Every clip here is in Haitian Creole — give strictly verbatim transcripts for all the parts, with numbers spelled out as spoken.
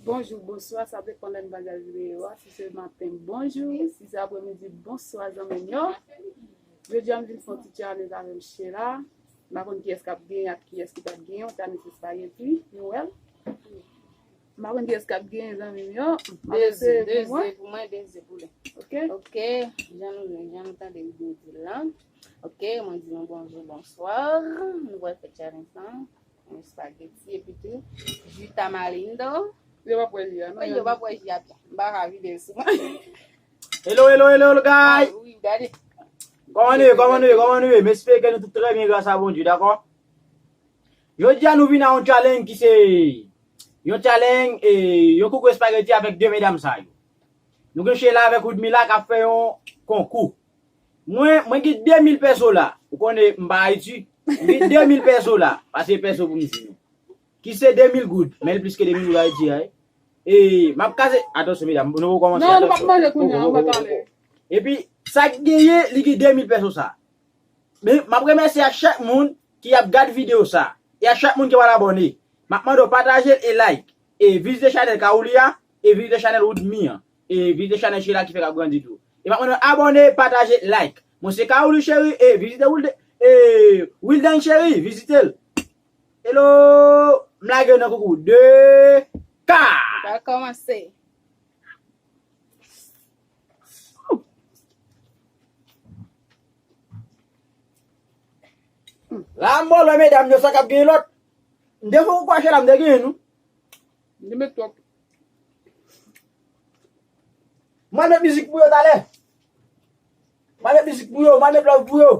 Bonjou, bonswa, sa depann lè n va gade videyo a. Si se maten, bonjou. Si se apremidi, bonswa, zanmi m yo. Jodi a, m vin fè yon ti challenge avè m Sheila. M pa konn kiyès k ap genyen ak kiyès ki p ap genyen. Yon ti espageti, nou wè l. M pa konn kiyès k ap genyen, zanmi m yo. M ap eseye pou mwen. De ze, de ze pou mwen, de ze pou li. Ok? Ok, jan nou, jan nou tande videyo di l lan. Ok, mwen di nou bonjou, bonswa. Nou pral fè challenge lan. Yon espageti epi tou ji tamarindo. Yo p ap wè ji a, non. Yo p ap wè ji a byen. M pa ka vide l sou mwen. Hello, hello, hello, hello, guys! Wi, gade. Kòman nou ye, kòman nou ye, kòman nou ye? M espere ke nou tout trè byen gras a Bondye, dakò? Jodi a nou vin a yon challenge ki se yon challenge, e, yon koukou espageti avèk de medam sa yo. Nou gen Sheila avèk Woodmila k ap fè yon konkou. Mwen, mwen gen de mil pèso la. Ou konnen m pa Ayiti. M gen de mil pèso la. Pase pèso pou m di nou. Ki se de mil goud. Men l plis ke de mil goud Ayiti a, wi. E, m ap kaze. Atansyon, medam, nou poko kòmanse. Non, nou p ap manje kounye a, nou pral pale. Epi, sa k genyen, li gen de mil pèso sa. Men, m ap remèsye a chak moun ki ap gad videyo sa. E a chak moun ki pral abòne. M ap mande w pataje l e like. E vizite chanèl Kaouli a. E vizite chanèl Woodmi an. E vizite chanèl Sheila ki fèk ap grandi tou. E m ap mande w abòne, pataje, like. Mwen se Kaouli Cheri. E vizite Wilde, e Wilden Cheri. Vizite l. Hello. M lage nan koukou. De ka. Pral kòmanse. La, m bò lwen medam yo, sa k ap genyen lòt. M te fè yon kwache la, m te genyen nou. M te met twòp. Mwen met mizik pou yo talè. Mwen met mizik pou yo, mwen met love pou yo.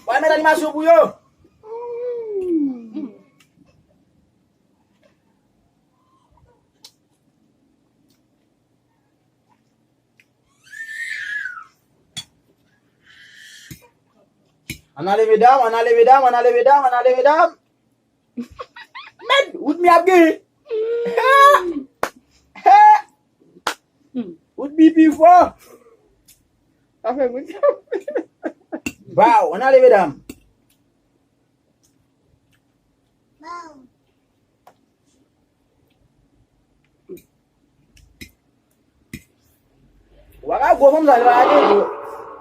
Wè, met animasyon pou yo. Ann ale, medam, ann ale, medam, ann ale, medam, ann ale, medam. Mèd, Woodmi ap genyen. Woodmi pi fò. Sa fè moun. Baw, ann ale, medam. Ou pa ka gwo fanm sa, li pa ka gen gwo.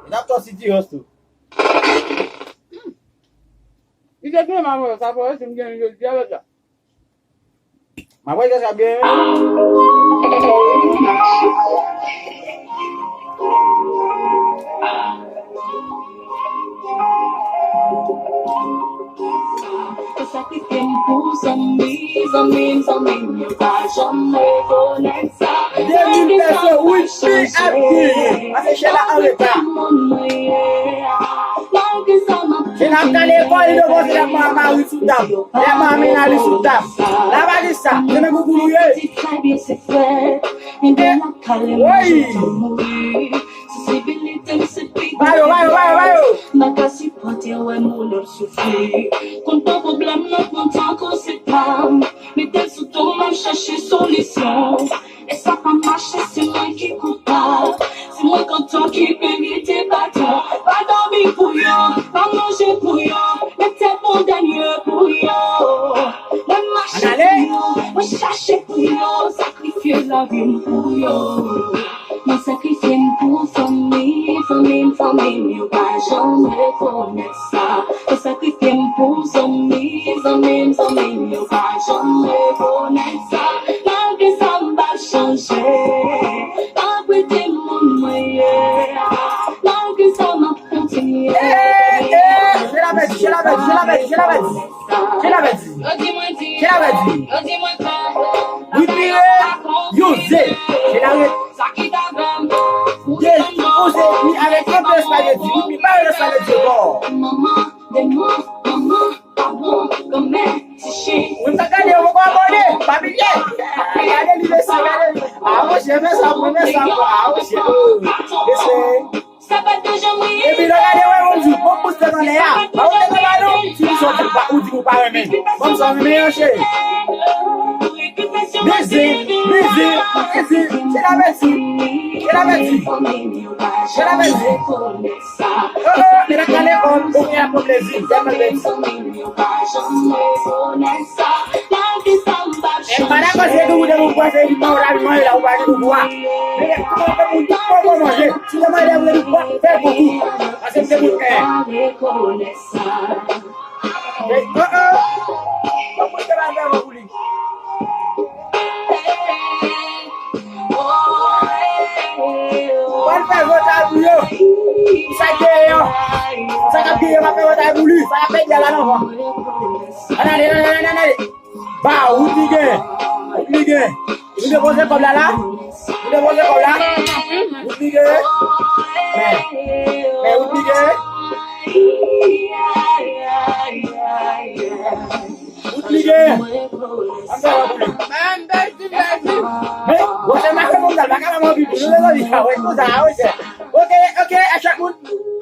Li t ap tò City House tou. Li te gen manman, sa fò si m gen jodi a, lòt la. M ap wè kès k ap genyen. Mwen sakrifye m pou zanmi, zanmi m, zanmi m yo pa janm rekonèt sa. De mil pèso, wi, pi ap genyen. Pase chè la an reta. Malgre sa, m ap Se n ap gade lekòl, li depoze lè mwen a mari sou tab. Lè mwen a mennaj li sou tab. La pa di sa. Se men koukou nou ye. Woy. Ba yo, ba yo, ba yo, ba yo. M pa ka sipòte wè moun ap soufri. Konn pran pwoblèm nan pran tankou se pa m. Mete l sou do m, m ap chache solisyon. E sa pa mache, se mwen ki koupab. Se mwen k antò ki merite baton. Pa dòmi pou yo, pa manje pou yo. Mete boudènye pou yo. Mwen mache pou yo, mwen chache pou yo. Sakrifye lavi m pou yo. Mwen sakrifye m pou fanmi, fanmi m, fanmi m yo pa janm rekonèt sa. Mwen sakrifye m pou zanmi, zanmi m, zanmi m yo pa janm rekonèt sa. Malgre sa m pa chanje, m ap rete moun mwen ye. Malgre sa m ap kontinye. Eh, eh, je l'avais dit, je l'avais dit, je l'avais dit, je l'avais dit. Je l'avais dit. Je l'avais dit. Yo di mwen di. Je l'avais dit. Yo di mwen fè. Wi, pire, yo ze. Je l'avais dit. Sa ki ta fè m. De, on ze, mi avèk yon pè espageti. Wi, mi pa yon espageti ankò. Manman, de mwen, manman, pa bon, granmè, ti chen. Wi, m ta gade, yo poko abòne. Pa bliye. Gade li, mesye, gade li. Ah, monchè, fè sa, mwen, fè sa, mwen. Ah, monchè. Mesye. Sa pa t janm rive. Epi, lè w gade, Bon, sa, men, men, cheri. Beze, beze, beze. Se la, mèsi. Se la, mèsi. Se la, mèsi. Oh, oh, men la kale, oh, oh, men la pran plezi. Tèlman plezi. E pa dakò, se tou, ou te pou pase, epi, ou ta vin manje la, ou pa gen pou bwa. Men, kòman fè moun ki poko manje? Si te manje, ou te pou fè pou ou. Paske m te pou fè. Hey, oh, oh. Bon, moun te mal fè pou li. Bon, fè votay pou yo. Pou sa k genyen an. Sa k ap genyen, m ap fè votay pou li. Sa k ap pèdi a la nan van. Ann ale, ann ale, ann ale. Ba, wout li gen. Wout li gen. Nou depoze kòb la la. Nou depoze kòb la. Wout li gen. Men, men wout li gen. Wout li gen. Ann fè wout li. Men, gwo se make moun sa, baka la mwen pi dou. Nou bezwen li. A, wè, konsa, a, wè, chè. Ok, ok, a chak moun.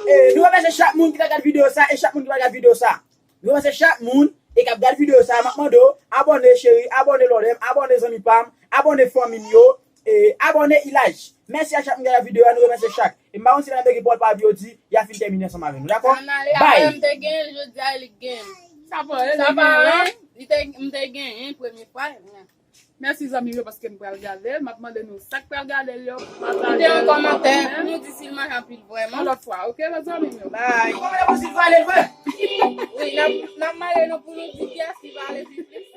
E, nou remèsye chak moun ki ta gade videyo sa, e chak moun ki pa gade videyo sa. Nou remèsye chak moun e k ap gade videyo sa a. M ap mande w, abòne cheri, abòne lòlè m, abòne zanmi pa m, abòne fanmi m yo, e abòne ilaj. Mèsi a chak moun ki gade videyo a, nou remèsye chak. E m pa konn si nan degi pòl pa vyo di, y a fin tèmine ansanm avè nou, dakò? Ann ale, bay. Avè m te gen, jodi a li gen. Sa pa anyen, sa pa anyen. Li te, m te genyen premye fwa. Mèsi zanmi m yo paske n pral gade l. M ap mande nou sa k pral gade l yo, pataje l. Kite yon kòmantè pou nou di si l manje anpil vrèman. Yon lòt fwa, ok, zanmi m yo? Bay. Kòmantè pou si l vale l vre. Wi, n ap, n ap mande nou pou nou di kiyès ki vale pi plis.